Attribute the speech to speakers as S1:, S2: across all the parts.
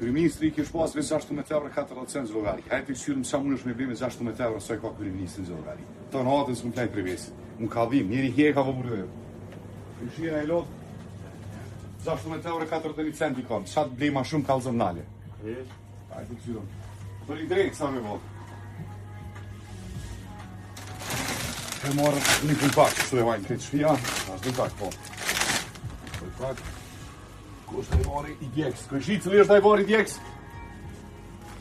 S1: Kryeministri i kish pas me 16 euro 40 cent llogari. Hajde të kqyrim sa mundesh me ble me 16 euro sa i ka kryeministri në llogari. Të natën s'kum flejt prej vesit. Mu ka dhim, njeri hjeka po burrë. Kryshia e lot 16 euro 41 cent i kam. Sa të blej ma shumë kallzom nale. Hajde të kqyrim. Për i drejt sa me bo. E marrë një pulpak, kështu e vajnë këtë shpia, ashtë një pak, po. Pulpak. Ku është ajvari i djeks? Kërshi, cili është ajvari i djeks?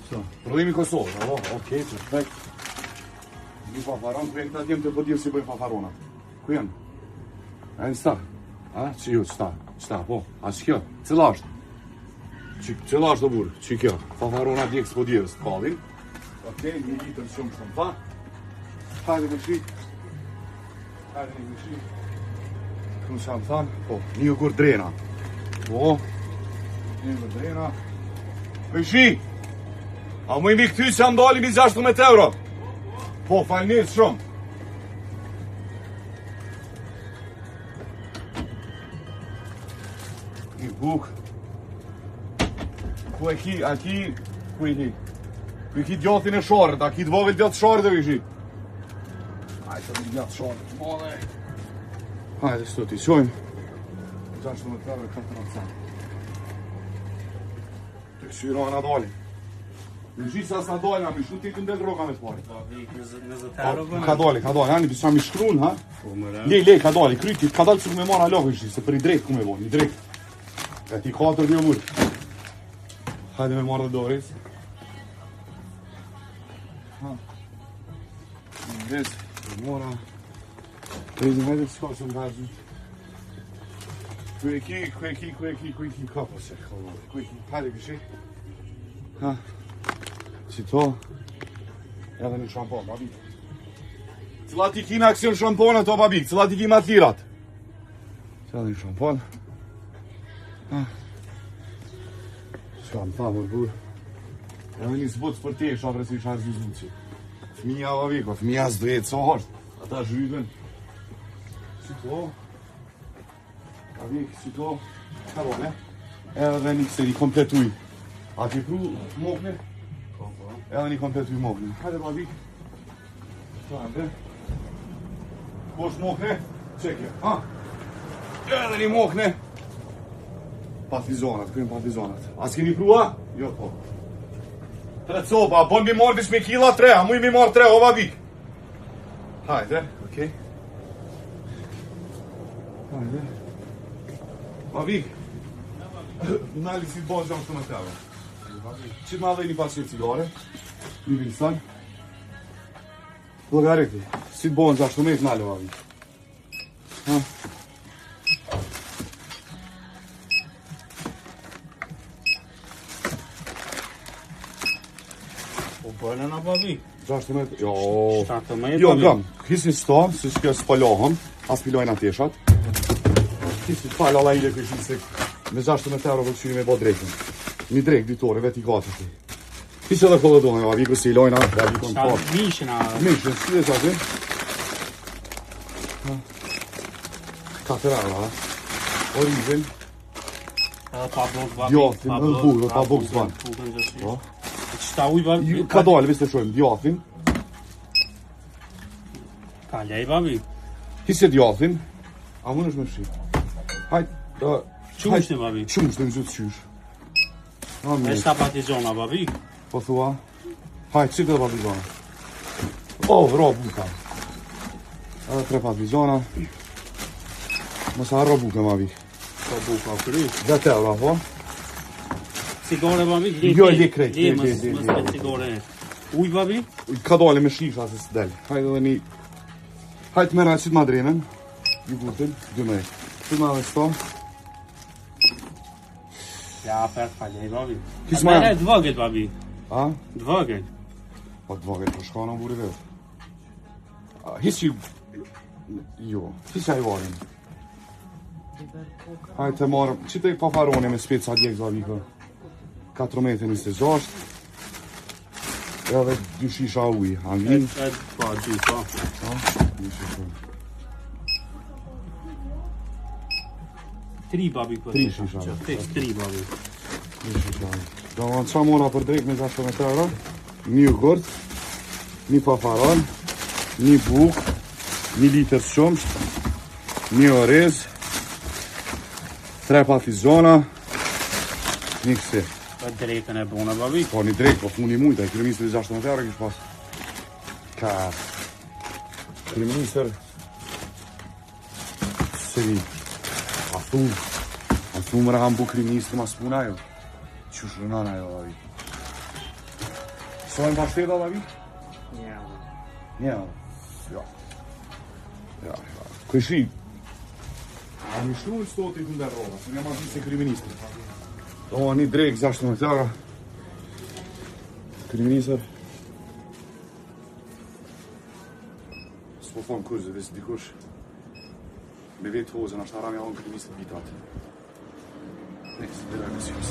S1: So, prodhimi Kosovës, apo? Okej, perfekt. Një fafaron, ku janë këta djemë të po si bëjnë fafaronat? Ku janë? A në sta? A, që ju, qëta? Qëta, po? A që kjo? Cila është? Që, cila është do burë? Që kjo? Fafarona djeks po djevës, të kalin. Okej, një litër shumë shumë tha. Hajde kërshi. Hajde një kërshi. Këmë që më thanë? Po, një jogurt drena. Po, një jogurt drena. Kërshi! A mu i mi këty që më dali mi 16 euro? Po, falnit shumë. Një buk. Ku e ki, a ki, ku e ki? Ku e ki djathin e sharrit, a ki të vogël djath sharrit e ki? Hajde, të një djath sharrit, madhe. Hajde, së të t'i qojmë. 16 euro, 4 cent. Të këqyra na dalin. Në gjithë sa s'na dalin, a mi shkru ti të ndel rroga me të pari.
S2: Po, 20 euro
S1: po, Ka dali, ka dali, ani disa mi shkrun, ha?
S2: Po, më
S1: Le, le, ka dali, kryti, ka dali që ku me marrë alo, ishi, se për i drejt ku me bo, i drejt. E ti katër një mur. Hajde me marrë dhe dorës. Ha. Dorës, me mora. Hajde, hajde, s'ka që më vazhë. Ku e ki, ku e ki, ku e ki, ku e ki, ka po se, ku e ki, hajde këshi. Ha, si to, edhe një shampon, babi. Cilat i ki në aksion shamponët, o babi, cilat i ki ma të lirat? Edhe një shampon. Ha, s'ka më tha, më burë. Edhe një zbuc për te, shafre si isha rëzu zbuci. Fëmija, babi, ko, fëmija s'dretë, sa është. Ata zhyten. Si to? Babi, si to? Ka bone? Edhe një këse, një komplet ujë. A ti pru mokne?
S2: Po, po.
S1: Edhe një komplet ujë mokne. Hajde, babi. Hajde. Ku është mokne? Qe kjo? Ha? Edhe një mokne. Patlizonat, kërën patlizonat. A s'keni prua? Jo, po. Tre copa, a bon mi marrë me kila tre, a muj mi marrë tre, o babi. Hajde, okej. Hajde. Babi. Nali si të bëjë gjashtë me euro. Që ma dhe një pasje cigare, një Wilson. Llogariti, si të bëjë gjashtë me nali, babi. Ha.
S2: Po bënë në babi.
S1: 16, jo.
S2: 17.
S1: Jo, gam. Hisi sto, si që s'po lahëm, as pilojnë ateshat. Hisi fal Allah ile këshin se me 16 euro do të me bo drekën. Një drek ditore vetë i gati ti. Hisi edhe kollë donë, babi ku si lojna, babi ku
S2: po. Mishin a.
S1: Mishin, si e qaty? 4 euro, ha? Orizin.
S2: Edhe pa bukë, babi.
S1: Djathin, edhe bukë, edhe pa bukë s'ban.
S2: Po. Qëta ujë, babi?
S1: Ka dalë, veç të shojmë, djathin.
S2: Ka lej, babi.
S1: Hise djathin. A mund është me fshi? Hajt,
S2: Qumështin, babi.
S1: Qumështin, në gjithë qysh.
S2: E sa patizona, babi?
S1: Po thua? Hajt, qite edhe patizona? O, oh, ro, buka. Edhe tre patizona. Mos harro bukën, babi.
S2: Po buka, kry.
S1: 10 euro, po?
S2: Cigare, babi? Le,
S1: jo, le krejt.
S2: Le, mos, mos me cigare. Uj, babi?
S1: Ka dale me shisha, se s'del. Hajde edhe një... Hajde mera qit madrinën. Jogurtin, 12. Qit ma dhe sto.
S2: Ja, per falej, babi.
S1: Kis ma...
S2: Mere të vogël, babi.
S1: A?
S2: Të vogël.
S1: Po të vogël, po shka në buri vetë. Hisi... Jo, hisi ajvarin. Hajde të marrë, që të i paparoni me speca djeg zavika? 14.26 Edhe dy shisha ujë, a ngin?
S2: E, po, dy, po.
S1: Po, dy shisha.
S2: Tri, babi, po.
S1: Tri shisha.
S2: Që, fiks, tri, babi.
S1: Tri shisha ujë. Do të ça mora për drekë me 16 euro? Një jogurt, një pafaron, një bukë, një litër qumsht, një oriz, tre patlixhona, një kësi.
S2: Për drekën e bona, babi.
S1: Po një drekë, po funi mujtë, ai kryeministri 16 euro kish pas. Ka kryeministër Se a thu, a thu më rahan bu kryeministër mas puna ajo. Qysh rënon ajo, David? Sa e pashteta, David?
S2: Një euro.
S1: Një euro. Ja. Ja, ja. Këshi, a një shumë së të të ndërrova, se një ma se kryeministër. Do, një drekë, 16 euro. Kryeministër. S'po thon kush, veç dikush me vetë hozën, ashtë haram ja unë kryeministrit bitat. Nejse, dhe në mësjës.